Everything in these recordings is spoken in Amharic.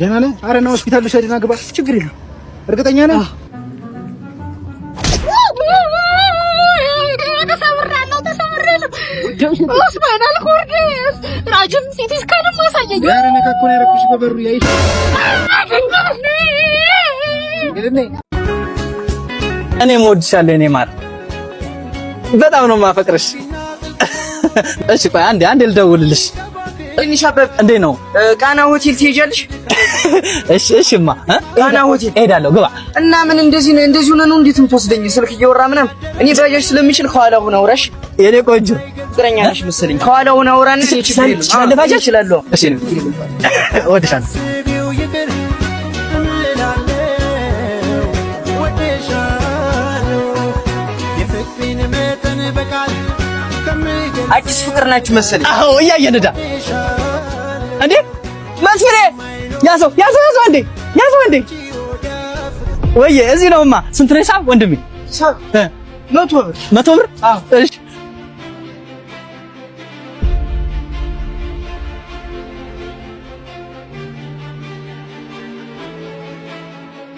ደህና ነህ? ኧረ ና ሆስፒታል ልውሰድና ግባ። ችግር የለም። እርግጠኛ ነህ? ተሰብሬያለሁ፣ ተሰብሬያለሁ። Spinal cord ራጅም CT scan ም አሳየኝ። ኧረ ነካ እኮ ነው ያደረኩሽ በበሩ ያይሽ። እኔ እወድሻለሁ የኔ ማር፣ በጣም ነው የማፈቅርሽ። እሺ ቆይ አንዴ አንዴ ልደውልልሽ። ትንሽ አበብ እንዴት ነው? ቃና ሆቴል ትሄጃለሽ? እሺ እሺማ ቃና ሆቴል እሄዳለሁ። ግባ። እና ምን እንደዚህ ነው እንደዚህ ሆነህ ነው እንዴት የምትወስደኝ? ስልክ እያወራ ምናምን። እኔ ባጃጅ ስለምችል ከኋላ ሆነ አውራሽ። የኔ ቆንጆ ፍቅረኛ ነሽ መሰለኝ። ከኋላ ሆነ አውራን። ትችላለህ ባጃጅ? እችላለሁ። እሺ እወድሻለሁ። አዲስ ፍቅር ናችሁ መሰለኝ። አዎ እያየን ዳ እንዴ መስፍኔ ያዘው ያዘው ያዘው አንዴ ያዘው አንዴ ወይዬ እዚህ ነውማ። ስንት ነው ሂሳብ ወንድሜ? 100 ብር። 100 ብር? እሺ።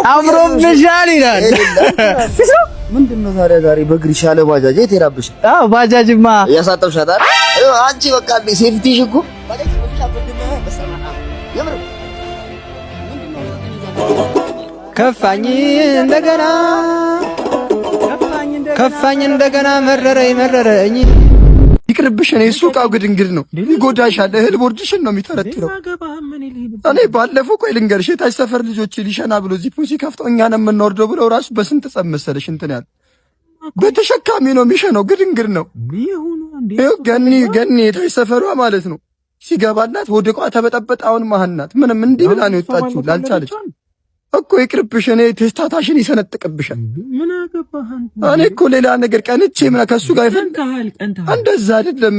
አምሮብሻል ይላል። ምንድን ነው ታዲያ ዛሬ በእግርሽ ያለ ባጃጅ የት ሄዳብሽ? አዎ ባጃጅማ እያሳጠብሻት አይደል? አንቺ በቃ safety ሽ እኮ። ከፋኝ እንደገና፣ ከፋኝ እንደገና፣ መረረኝ መረረኝ። ይቅርብሽ። እኔ እሱ ዕቃው ግድንግድ ነው፣ ይጎዳሻል። እህል ቦርድሽን ነው የሚተረትረው። እኔ ባለፈው ቆይ ልንገርሽ፣ የታች ሰፈር ልጆች ሊሸና ብሎ ዚፑን ሲከፍተው እኛን የምንወርደው ብለው ራሱ በስንት ጸብ መሰለሽ እንትን ያለ በተሸካሚ ነው የሚሸነው። ግድንግድ ነው። ይኸው ገኒ ገኒ የታች ሰፈሯ ማለት ነው። ሲገባላት ወደቋ ተበጠበጠ። አሁን መሀል ናት። ምንም እንዲህ ብላ ነው የወጣችው። ላልቻለች እኮ ይቅርብሽ። እኔ ቴስታታሽን ይሰነጥቅብሻል። እኔ እኮ ሌላ ነገር ቀንቼ ምና ከሱ ጋር ይፈል እንደዛ አይደለም።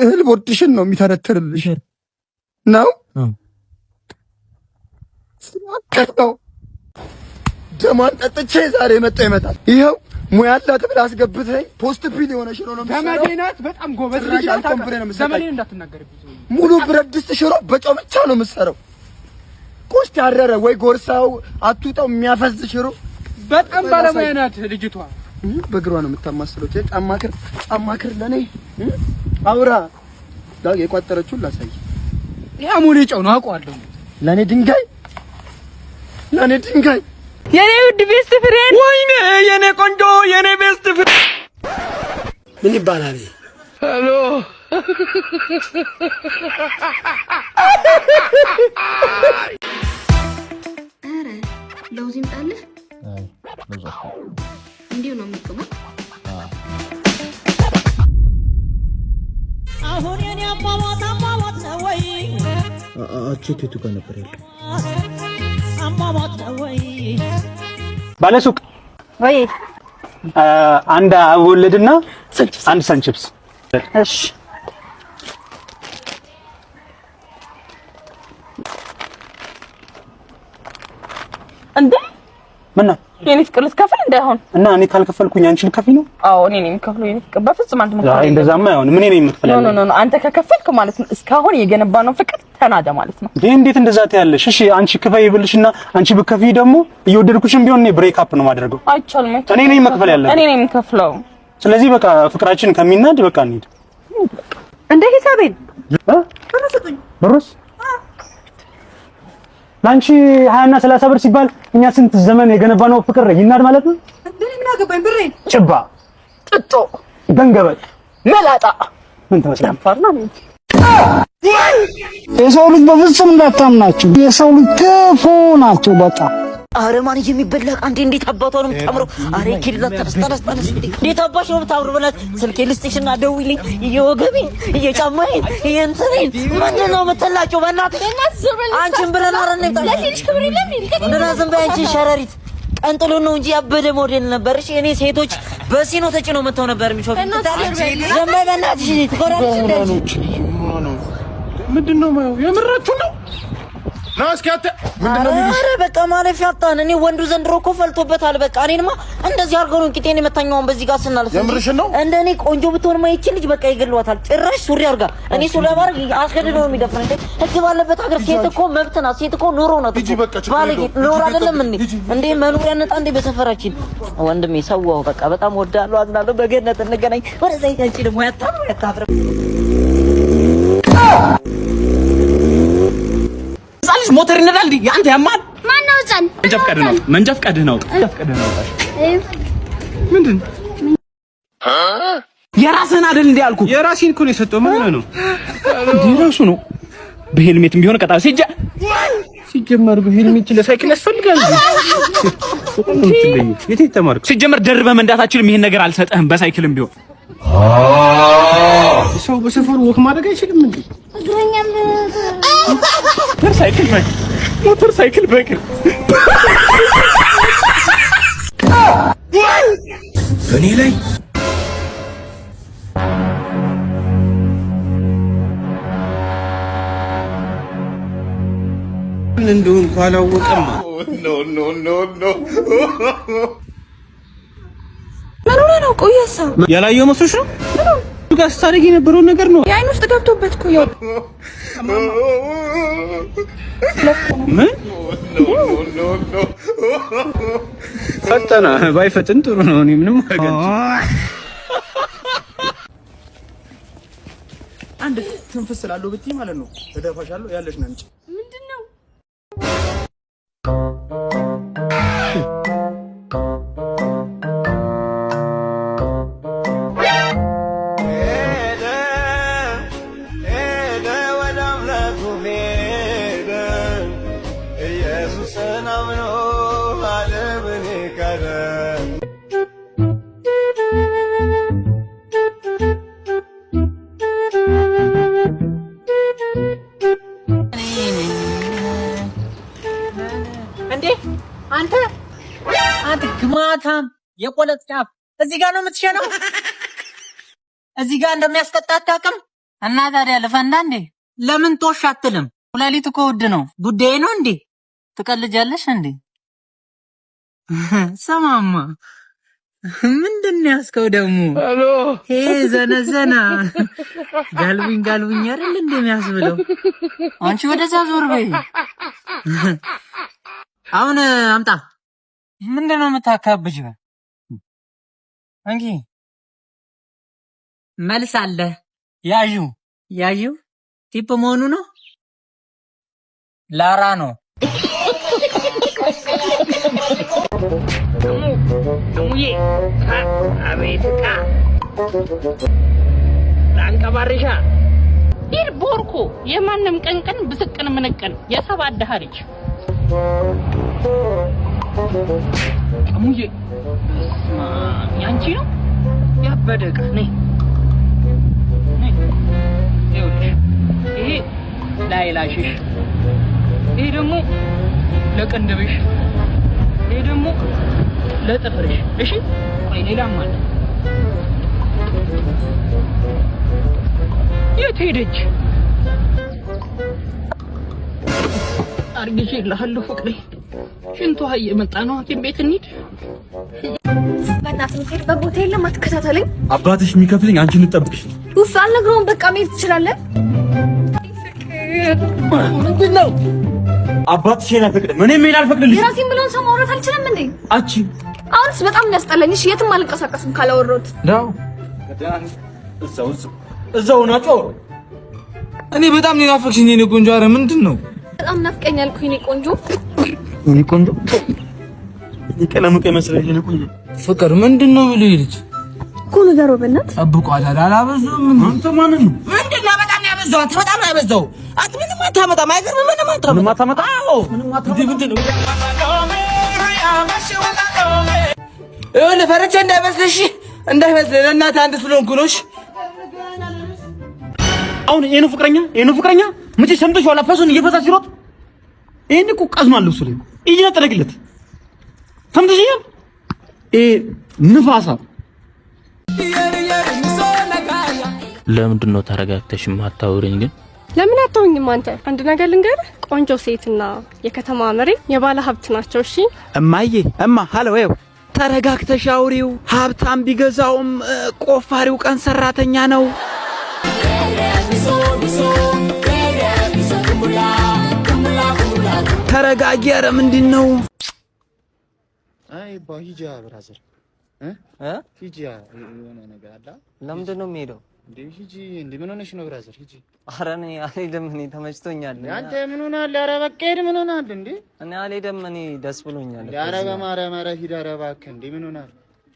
እህል ቦርድሽን ነው የሚተረትርልሽ ነው ቀጥታው ደሟን ጠጥቼ ዛሬ መጣ ይመጣል። ይኸው ሙያ አላት ብለህ አስገብተኝ post pill የሆነ ሽሮ ነው ዘመዴ ናት። በጣም ጎበዝ ልጅ ናት። ዘመዴን እንዳትናገርብኝ። ሙሉ ብረት ድስት ሽሮ በጨው ብቻ ነው የምትሰራው። ቆስት ያረረ ወይ ጎርሳው አትውጣው የሚያፈዝ ሽሮ። በጣም ባለሙያ ናት ልጅቷ። በእግሯ ነው የምታማስለው። ጫማ ክር ጫማ ክር ለኔ አውራ የቋጠረችውን ላሳይ። ያ ሙሉ ጨው ነው አውቀዋለሁ። ለኔ ድንጋይ ለኔ ድንጋይ የኔ ውድ best friend፣ ወይኔ የኔ ቆንጆ የኔ best friend። ምን ይባላል? Hello። ኧረ ለውዝ ይምጣልህ። እንዲሁ ነው የሚቅመው። አሁን የኔ አሟሟት አሟሟት ነው ወይ? አቼቱ ጋር ነበር ያለው። አሟሟት ነው ወይ? ባለሱቅ ወይ። አንድ አቦለድና አንድ ሰንቺፕስ። እሺ። እንዴ? ምን ነው? የኔ ፍቅር ልትከፍል እንዳይሆን። እና እኔ ካልከፈልኩኝ አንቺ ልከፊ ነው? አዎ እኔ ነኝ የምከፍለው። የኔ ፍቅር በፍጹም አንተ መክፈል አይ እንደዛማ አይሆንም። እኔ ነኝ የምከፍለው። No, no, no፣ አንተ ከከፈልክ ማለት ነው እስካሁን የገነባነው ፍቅር ተናደ ማለት ነው። እንዴ እንዴት እንደዛ ትያለሽ? እሺ አንቺ ክፈይ ብልሽና አንቺ ብከፊ ደግሞ እየወደድኩሽም ቢሆን እኔ break up ነው የማደርገው። አይቻልም። እኔ ነኝ መክፈል ያለብኝ። እኔ ነኝ የምከፍለው። ስለዚህ በቃ ፍቅራችን ከሚናድ በቃ እንሂድ። እንደ ሂሳቤን ብሩስ ለአንቺ 20 እና 30 ብር ሲባል እኛ ስንት ዘመን የገነባነው ፍቅር ይናድ ማለት ነው። እንዴ ምን አገባኝ? ብሬን። ጭባ። ጥጦ። ደንገበጥ። መላጣ። ምን ትመስላለህ? ፋርና። የሰው ልጅ በፍጹም እንዳታምናቸው። የሰው ልጅ ክፉ ናቸው በጣም። አረ ማን የሚበላ ዕቃ እንዴ! እንዴት አባቷ ነው የምታምረው! አረ ኪድላት ተነስ ተነስ ተነስ! እንዴት አባሽ ነው የምታምረው! በእናትህ ስልኬን ልስጥሽና ደውይልኝ። የወገቤን የጫማዬን የእንትኔን ምንድን ነው የምትላቸው? በእናትሽ አንቺን ብለን አረ እንምጣ። ለሴት ክብር የለም። እንደና ዝም በይ አንቺ ሸረሪት። ቀንጥሎ ነው እንጂ ያበደ ሞዴል ነበርሽ። እኔ ሴቶች በሲኖ ተጭነው መጥተው ነበር የሚሾፍ። ዝም በይ በእናትሽ ትኮራለሽ እንዴ? ምንድን ነው የማየው? የምራችሁ ነው? ና እስኪ አንተ ምንድን ነው የሚሉሽ? ኧረ በቃ ማለፊያ አጣን። እኔ ወንዱ ዘንድሮ እኮ ፈልቶበታል። በቃ እኔንማ እንደዚህ አድርገው ነው ቂጤን የመታኛውን በዚህ ጋር ስናልፍ። የምርሽን ነው? እንደ እኔ ቆንጆ ብትሆንማ ይቺ ልጅ በቃ ይገሏታል። ጭራሽ ሱሪ አድርጋ እኔ ሱሪ ባረግ አስገድዶ ነው የሚደፍረኝ። እንዴ ህግ ባለበት ሀገር ሴት እኮ መብት ናት። ሴት እኮ ኑሮ ናት እኮ ባለጌ ኑሮ አይደለም እንዴ? እንዴ መኖሪያ ነጣ እንዴ በሰፈራችን። ወንድሜ ሰዋው በቃ በጣም ወዳለሁ፣ አዝናለሁ። በገነት እንገናኝ። ወደዛ ይንቺ ደግሞ ያታምሩ ያታፍረ ህፃን ልጅ ሞተር ይነዳል እንዴ? አንተ ያማል። ማነው ህፃን? መንጃ ፈቃድህ ነው። መንጃ ፈቃድህ ነው። መንጃ ፈቃድህ ነው። ምንድን የራስህን አይደል እንዴ አልኩህ። የራሴን እኮ ነው የሰጠው። ምን ሆነህ ነው እንዴ? ራሱ ነው። በሄልሜትም ቢሆን ቀጣ ሲጀመር በሄልሜት ለሳይክል ያስፈልጋል። የት የተማርከው? ሲጀመር ደርበህ መንዳት አትችልም። ይሄን ነገር አልሰጠህም። በሳይክልም ቢሆን ሰው በሰፈሩ walk ማድረግ አይችልም እንዴ? እግረኛም ሞተር ሳይክል በእግር እኔ ላይ ምን እንደሆንኩ አላወቀም። ምን ሆነህ ነው? ቆየሳ ያላየው መስሎሽ ነው? ጋር ስታደርግ የነበረውን ነገር ነው። የአይን ውስጥ ገብቶበት እኮ ያው ምን ፈጠነ? ባይፈጥን ጥሩ ነው። እኔ ምንም አደርጋለሁ። አንድ ትንፍስ ስላለው ብትይ ማለት ነው እደፋሻለሁ። ያለሽ ነው አምጪ። ምንድን ነው? እንዴ አንተ አንተ ግማታም የቆለጥ ጫፍ እዚህ ጋር ነው የምትሸነው? እዚህ ጋር እንደሚያስቀጣ አታውቅም? እና ታዲያ ልፈንዳ እንዴ? ለምን ቶሽ አትልም? ኩላሊት እኮ ውድ ነው። ጉዳይ ነው እንዴ? ትቀልጃለሽ እንዴ? ሰማማ ምንድን ነው ያዝከው ደግሞ? ሄ ዘነዘና ጋልቡኝ ጋልቡኝ አይደል እንደሚያስብለው። አንቺ ወደዛ ዞር በይ። አሁን አምጣ። ምንድን ነው የምታካብጅ? እንኪ መልስ አለ። ያዡ ያዡ tip መሆኑ ነው። ላራ ነው። እሙዬ አቤት ዕቃ አንቀባርሻ ዲር ቦርኮ የማንም ቀንቀን ብስቅን ምንቅን የሰባት ድሃ ልጅ እሙዬ በስመ አብ ያንቺ ነው ያበደ ዕቃ ነይ ነይ ይኸውልሽ ይሄ ላይላሽሽ ይሄ ደግሞ ለቅንድብሽ ይሄ ደግሞ ለጥፍርሽ እሺ ቆይ ሌላም አለ የት ሄደች አርግዤልሃለሁ ፍቅሬ ሽንቷ እየመጣ ነው ሐኪም ቤት እንሂድ በእናትህ የምትሄድበት ቦታ የለም፣ አትከታተለኝ። አባትሽ የሚከፍለኝ አንቺን ልጠብቅሽ ነው። ውፍ አልነግረውም። በቃ መሄድ ትችላለህ። ምንድን ነው? አባትሽ ይሄን አይፈቅድም። እኔም ይሄን አልፈቅድልሽም። የራሴን ብለውን ሰው ማውራት አልችልም እንዴ? አቺ አሁንስ በጣም ነው ያስጠላኝ። እሺ የትም አልንቀሳቀስም ካላወራሁት። ዳው እዛው እዛው ናቸው። እኔ በጣም ነው የናፈቅሽኝ የኔ ቆንጆ። ኧረ ምንድን ነው? በጣም ናፍቀኛል እኮ የኔ ቆንጆ። የኔ ቆንጆ የቀለሙ ቀይ መሰለኝ። የኔ ቆንጆ ፍቅር ምንድን ነው ብሎ ይልጅ እኮ ንገረው በእናትህ። ጠብቋታል። አላበዛሁም። አንተ ማንን ነው? ምንድን ነው? በጣም ነው ያበዛው። አንተ በጣም ነው ያበዛው። አንተ ምንም አታመጣም። አይገርምም? ምንም አታመጣም። ምንም አታመጣም። አዎ ምንድን ነው? ይኸውልህ ፈርቼ እንዳይመስልሽ እንዳይመስልህ ለእናትህ አንድ ስለሆንኩ ነው። እሺ አሁን ይሄ ነው ፍቅረኛ፣ ይሄ ነው ፍቅረኛ። መቼ ሰምተሽዋል? አፈሱን እየፈሳ ሲሮጥ ይሄን እኮ ቀዝኗል ልብሱ ላይ እጅ ጠረግለት። ሰምተሽኛል? ይሄ ንፋሳ ለምንድን ነው ተረጋግተሽ የማታወሪኝ ግን? ለምን አትተውኝም አንተ? አንድ ነገር ልንገርህ፣ ቆንጆ ሴትና የከተማ መሪ የባለ ሀብት ናቸው። እሺ እማዬ እማ ሀሎ፣ ይኸው ተረጋግተሽ አውሪው። ሀብታም ቢገዛውም ቆፋሪው ቀን ሰራተኛ ነው። ተረጋጊ። ኧረ ምንድን ነው? አይ ሂጂ brother፣ ሂጂ። የሆነ ነገር አለ። ለምንድን ነው የሚሄደው? እንዴ ሂጂ። እንዴ ምን ሆነሽ ነው brother? ሂጂ። ኧረ እኔ አልሄድም። እኔ ተመችቶኛል። አንተ ምን ሆነሃል? ኧረ በቃ ሂድ። ምን ሆነሃል እንዴ? እኔ አልሄድም። እኔ ደስ ብሎኛል። ኧረ በማርያም፣ ኧረ ሂድ። ኧረ እባክህ። እንዴ ምን ሆነሃል?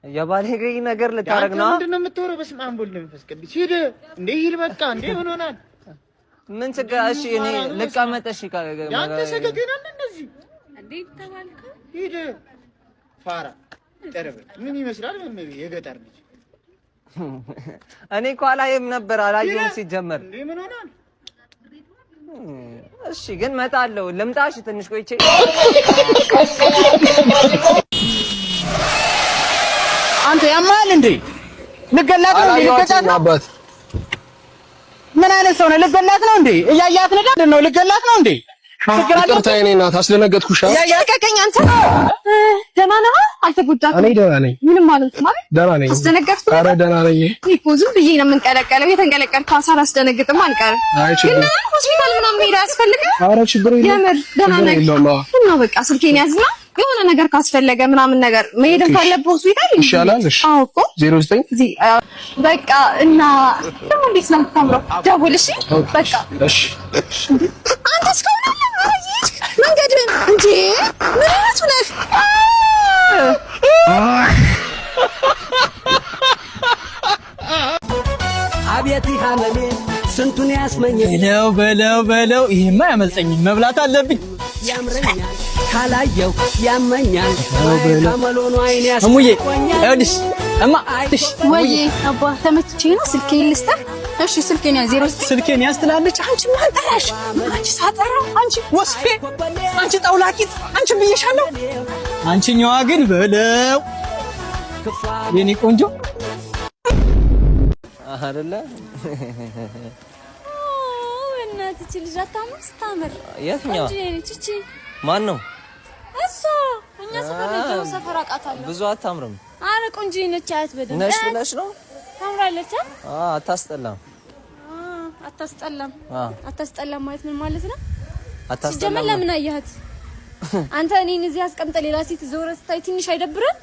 የባሌ ነገር ልታረግ ነው? ምንድን ነው የምትወረው? በስመ አብ ወወልድ ወመንፈስ ቅዱስ። ሂድ። እንዴ ሂድ በቃ። እንዴ ምን ሆነሃል? ምን ችግር? እሺ እኔ ልቀመጥ። እሺ ያንተ ሰገገና እንደዚህ ሂድ። ፋራ ጠረበ ምን ይመስላል? ምን የገጠር ልጅ። እኔ እኮ አላየም ነበር፣ አላየሁም ሲጀመር። እንዴ ምን ሆናል? እሺ ግን እመጣለሁ። ልምጣ? እሺ ትንሽ ቆይቼ። አንተ ያማል እንዴ? ልገላት ነው እንዴ? ልገላት ነው? አባት ምን አይነት ሰው ነው? ልገላት ነው እንዴ? እያያት ነው? ልገላት ነው እንዴ? ይቅርታ የእኔ እናት አስደነገጥኩሽ። ልቀቀኝ አንተ። ደህና ነህ? አልተጎዳህም? እኔ ደህና ነኝ። ምንም ማለት ማለት ደህና ነኝ። አስደነገጥኩህ? ኧረ ደህና ነኝ። እኔ እኮ ዝም ብዬ ነው የምንቀለቀለው። የተንቀለቀልኩ ሳላስደነግጥም አልቀርም። ግን ሆስፒታል ምናምን መሄድ አያስፈልግም? ኧረ ችግር የለውም። የምር ደህና ነህ? እና በቃ ስልኬን ያዝና የሆነ ነገር ካስፈለገ ምናምን ነገር መሄድም ካለብህ ሆስፒታል ይሻላል። እሺ። አዎ እኮ 09 እዚህ በቃ። እና ደግሞ እንዴት ነው የምታምረው? ደውል እሺ። በቃ እሺ። አንተ እስካሁን አለ መንገድህን እንዴ? ምን አይነቱ ነህ? አቤት ሀመሜ ስንቱን ያስመኘ። በለው በለው በለው፣ ይሄማ አያመልጠኝም፣ መብላት አለብኝ። ያምረኛል ካላየው ያመኛል። ከመሎኑ አይን እሙዬ ይኸውልሽ፣ እማ እሺ፣ ወይ አባ ተመችቼ ነው። ስልኬን ልስጥህ? እሺ ስልኬን ያዝ። 09 ስልኬን ያዝ ትላለች። አንቺ ማን ጠራሽ? አንቺ ሳጠራ፣ አንቺ ወስፌ፣ አንቺ ጣውላቂት፣ አንቺ ብዬሻለሁ። አንቺኛዋ ግን በለው የኔ ቆንጆ አይደለ? እናትህ እቺ ልጅ አታምርም? ስታምር። የትኛዋ? ቆንጆ ነች እቺ። ማን ነው እሷ? እኛ ሰፈር ነው፣ ድሮ ሰፈር አውቃታለሁ። ብዙ አታምርም። አረ ቆንጆ ነች። አያት በደንብ ነሽ ብለሽ ነው? ታምራለች። አታስጠላም። አታስጠላም። አታስጠላም ማለት ምን ማለት ነው? አታስጠላም። ሲጀመር ለምን አየሃት አንተ? እኔን እዚህ አስቀምጠህ ሌላ ሴት ዞረ ስታይ ትንሽ አይደብርም?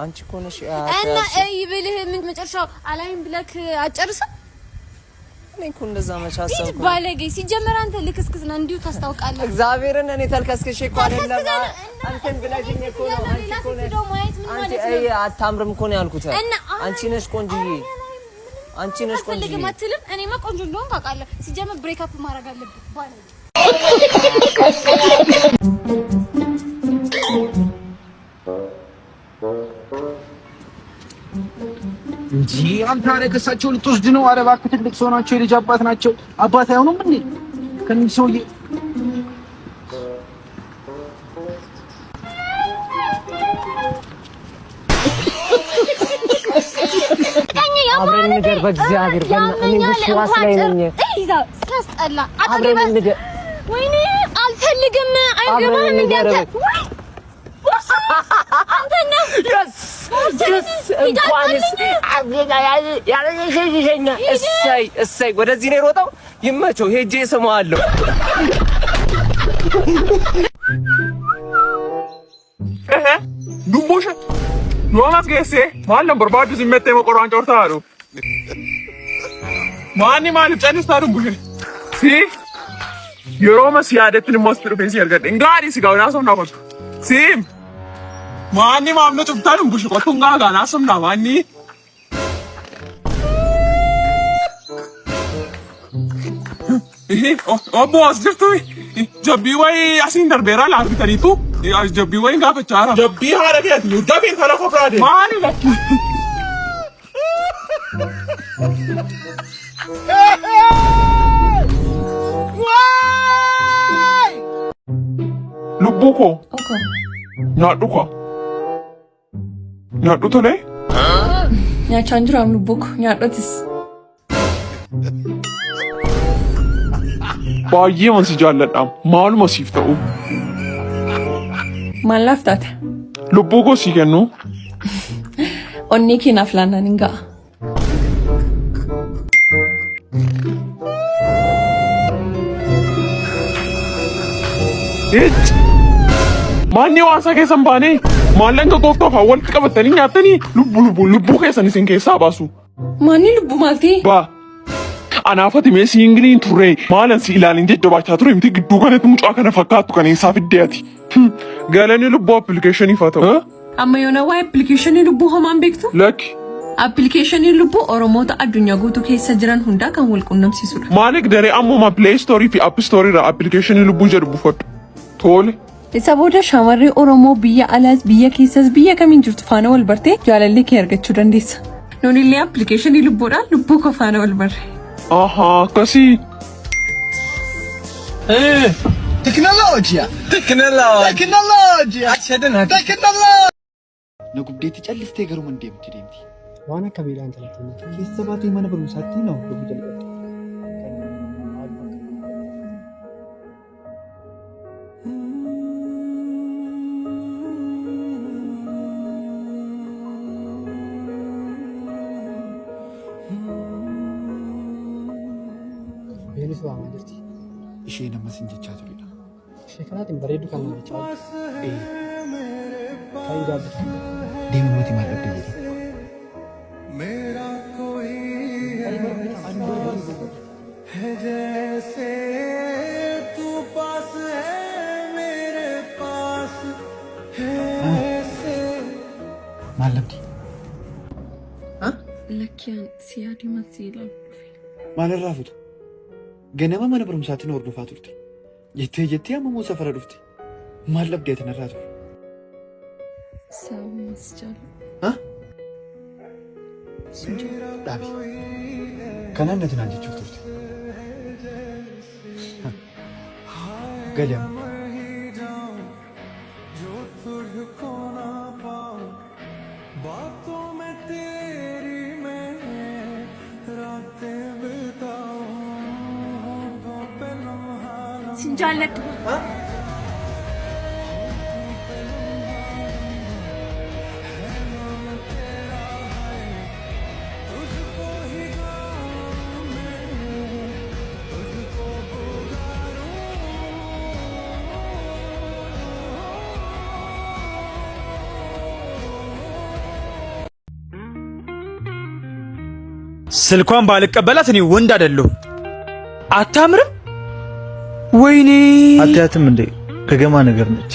አንቺ እኮ ነሽ እና እይ ብልህ ምን መጨረሻው አላይም ብለክ አጨርስም። እኔ እኮ እንደዛ መች አሰብኩ። ባለጌ። ሲጀመር አንተ ልክስክስ ነህ፣ እንዲሁ ታስታውቃለህ። እግዚአብሔርን እኔ ተልከስክሼ እኮ አይደለም። አንተን ብለሽኝ እኮ ነው። አንቺ እኮ ነሽ። አንቺ እይ አታምርም እኮ ነው ያልኩት። አንቺ ነሽ ቆንጅዬ፣ አንቺ ነሽ ቆንጅዬ። አልፈልግም አትልም? እኔማ ቆንጆ እንደሆንክ አውቃለሁ። ሲጀመር break up ማድረግ አለብህ ባለጌ። እንጂ አንተ አረ ከሳቸው ልትወስድ ነው? አረ እባክህ ትልቅ ሰው ናቸው፣ የልጅ አባት ናቸው። አባት አይሆኑም እንዴ ከእነዚህ ሰውዬ? አብረን ንገር፣ በእግዚአብሔር እኔ ውስዋስ ላይ ነኝ። ሲያስጠላ። ወይኔ አልፈልግም። አይገባህም እንዴ አንተ? እሰይ እሰይ፣ ወደዚህ ነው የሮጠው። ይመቸው፣ ሄጄ እስመዋለሁ። Dumbusha. Nuomas geesse maal nan barbaadu simmettee moqoraan cortaaru. Maanni maaliif callistaa dumbushe? Si yeroo mas yaadetti immoo asitti dhufee si argadhe. Gaarii si gaa'u naasofnaa kottu. Si maanni maamna cuftaa dumbushe kottu hin gaagaa naasofnaa maanni. Obbo as jirtu jabbii wayii asiin darbeera laargitaniitu jabbii wayiin gaafachaa jira. Jabbii haadha keeti dafii intala koo biraa deemi. Maali lakki? Lubbuu koo nyaadhu koo nyaadhu tolee. Nyaachaan jiraam lubbuu koo nyaadhatis. Baay'eeman si jaalladha. Maaluma siif ta'u? Maal naaf taate? Lubbuu koo sii kennu. Onnee kee naaf laannaan hin ga'a. Icci! Maanni hawaasaa keessan baanee maallaqa gooftaaf walitti qabatanii nyaattanii lubbuu lubbuu lubbuu keessan isin keessaa baasu. Maanni lubbuu maal ta'e? Ba! Anaafati mee siingiliin turre maalan si ilaalin jajjabaachaa ture miti gidduu kanatti mucaa kana fakkaattu kan eessaa fiddee ati. Galanii lubbuu appilikeeshiniif haa ta'u. Amma yoona waa'ee appilikeeshinii lubbuu homaan beektu? Lakki. Appilikeeshiniin lubbuu Oromoota addunyaa guutuu keessa jiran hundaa kan wal quunnamsiisudha. Maaliif daree ammuma Play Store fi App Store irraa appilikeeshinii lubbuu jedhu buufadhu. Tole. Isa booda shamarree Oromoo biyya alaas biyya keessas biyya kamiin jirtu faana wal bartee jaalallee kee argachuu dandeessa. Nuun illee appilikeeshinii lubbuudhaan lubbuu koo faana wal barre. Ahaa akkasii. Teknooloojiya. Teknooloojiya. Teknooloojiya. Na gubdeetti callistee garuma hin deemti deemti. Waan akka miidhaan talatanii. Keessa baatee mana barumsaatti na hordofuu jalqabde. Beenis waamaa jirti. Isheen ammas hin jechaa turedha. Ishee kanaatiin bareedduu kan nama jechaa jirti. Kan jaallattu. Deema mati maal dhabde jedhe. Maal dhabde? Lakkiyaan si yaadee maal si ilaalu dhufe. Maalirraa fuuta? Ganama mana barumsaatti na hordofaa turte. Jettee jettee amma immoo safara dhufte. Maal dhabdee ati narraa ture? Sababuma si jaalladhu. Ha? Sin jaalladhu. Dhaabi. Kanaan nati naan jechuuf turte. Gali amma. Sin jaalladhu. ስልኳን ባልቀበላት እኔ ወንድ አይደለሁም። አታምርም? ወይኔ አትያትም እንዴ? ገገማ ነገር ነች።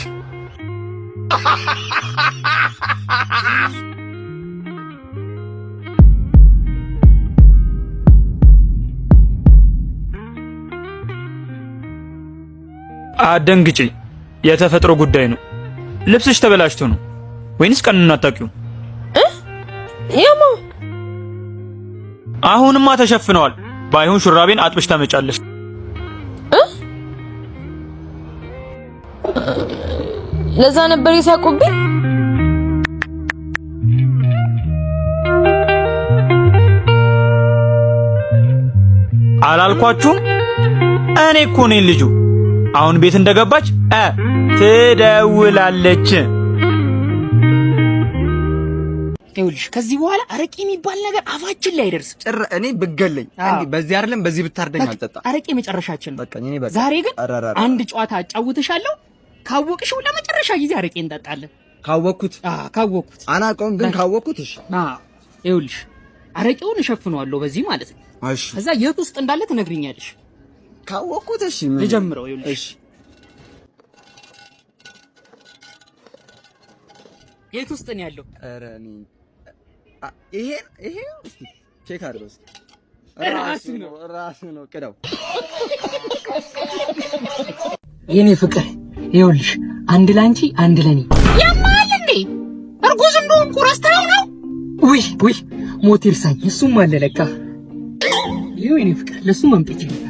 አደንግጪ፣ የተፈጥሮ ጉዳይ ነው። ልብስሽ ተበላሽቶ ነው ወይንስ ቀኑን አታውቂውም? ያማ አሁንማ ተሸፍነዋል። ባይሆን ሹራቤን አጥብሽ ታመጫለሽ። ለዛ ነበር የሳቁብኝ። አላልኳችሁም? እኔ እኮ ነኝ ልጁ። አሁን ቤት እንደገባች ትደውላለች። ይኸውልሽ ከዚህ በኋላ አረቄ የሚባል ነገር አፋችን ላይ አይደርስም። ጭር እኔ ብገለኝ እንዲህ በዚህ አይደለም በዚህ ብታርደኝ አልጠጣ። አረቄ መጨረሻችን ነው። በቃ እኔ በቃ ዛሬ ግን ኧረ አንድ ጨዋታ አጫውትሻለሁ። ካወቅሽው ለመጨረሻ ጊዜ አረቄ እንጠጣለን። ካወቅኩት ካወቅኩት አላውቀውም፣ ግን ካወቅኩት እሺ። ይኸውልሽ አረቄውን እሸፍነዋለሁ በዚህ ማለት ነው። እሺ ከዛ የት ውስጥ እንዳለ ትነግሪኛለሽ። ካወቅኩት እሺ። ልጀምረው። ይኸውልሽ እሺ የት ውስጥ ነው ያለው? ኧረ እኔ ይሄ ይሄ እስኪ check አድርገው እስኪ። ራሱ ነው ራሱ ነው። ቅደው የኔ ፍቅር ይኸውልሽ አንድ ላንቺ አንድ ለኔ። ያማል እንዴ? እርጉዝ እንደሆንኩ ረስተኸው ነው? ውይ ውይ ሞት ይርሳኝ። እሱም አለ ለካ። ይኸው የኔ ፍቅር ለእሱም አምጥቼ ነው።